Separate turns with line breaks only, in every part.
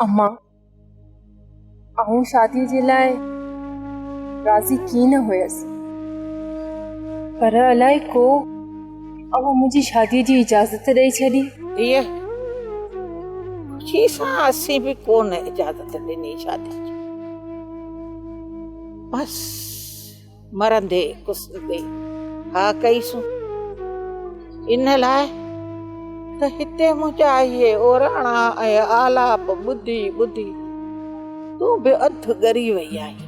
امان، آئون شاديء جي لاء راضي ڪين هيس، پر الائي ڪو اوهان منهنجي شاديء جي اجازت ڏئي ڇڏي.
ڌيء، خوشيء سان اسين به ڪونه اجازت ڏني شاديء جي. بس مرندي ڪسندي ها ڪئيسون. ان لاء ته هتي منهنجا اهي اوراڻا ۽ آلاپ ٻڌي ٻڌي تون به اڌ ڳري وئي آهين.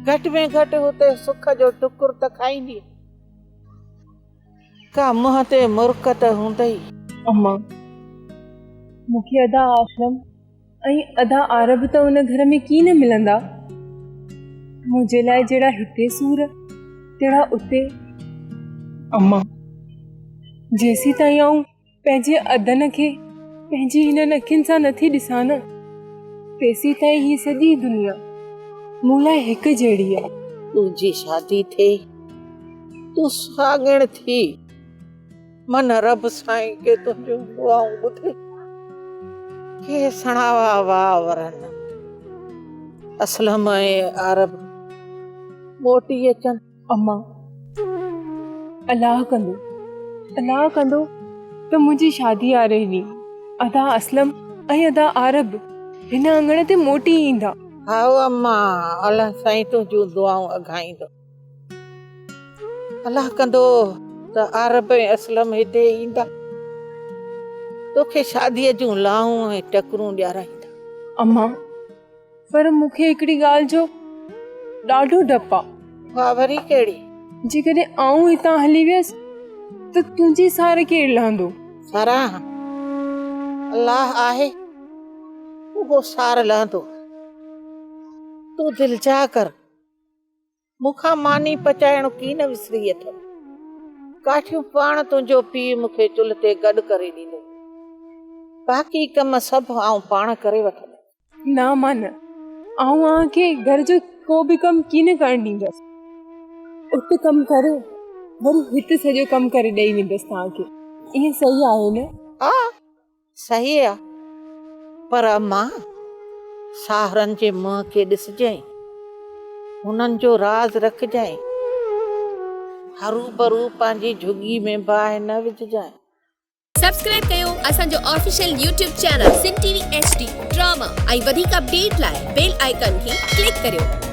گهٽ ۾ گهٽ هتي سک جو ٽڪر ته کائيندينء. ڪا منهن تي مرڪ ته هوندئي.
امان، مون کي ادا آشرم ۽ ادا عارب ته ان گهر ۾ ڪين ملندا. منهنجي لاء جهڙا هتي سور، تهڙا اتي. اما، جيسيتائين آئون پنهنجي ادن کي پنهنجي هنن اکين سان نٿي ڏسان نه، تيسيتائين هي سڄي دنيا مون لاء هڪ جهڙي آهي.
تنهنجي شادي ٿئي، تون سهاڳڻ ٿي. من رب سائين ڪي تنهنجون دعائون ٻڌي ڪي سڻاوا واء ورن. اسلم ۽ عارب موٽي اچن.
اما، الله ڪندو، الله ڪندو ته منهنجي شادي واري ڏينهن ادا اسلم ۽ ادا عارب هن اڱڻ تي موٽي ايندا.
هائو اما، الله سائين تنهنجون دعائون اگهائيندو. الله ڪندو ته عارب ۽ اسلم هتي ايندا، توکي شاديء جون لانئون ۽ ٽڪرون ڏيارائيندا.
امان، پر مون کي هڪڙي ڳالهه جو ڏاڍو ڊپ آ.
اها وري ڪهڙي؟
جيڪڏهن آئون هتان هلي ويس ته تنهنجي سار ڪير لهندو؟
ساران، الله آهي، اهو سار لهندو. تون دلجاء ڪر. مون کان ماني پچائڻ ڪين وسري اٿم. ڪاٺيون پاڻ تنهنجو پيء مون کي چلهه تي گڏ ڪري ڏيندو. باقي ڪم سڀ آئون پاڻ ڪري وٺندس.
نه امان نه. آئون اوهان کي گهر جو ڪو به ڪم ڪين ڪرڻ ڏيندس. ات ڪم ڪري وري هت سڄو ڪم ڪري ڏئي ويندس توهان کي. ائين صحيح آهي نه؟
ها صحيح آ پر امان ساهرن جي منهن کي ڏسجانء، هنن جو راز رکجانء، هروڀرو پنهنجي جهڳي ۾ باهه نه وجهجانء.
سبسڪرائب ڪيو اسان جو official YouTube channel Sindh T V H D drama ۽ وڌيڪ اپڊيٽ لاء بيل آئيڪان کي ڪلڪ ڪريو.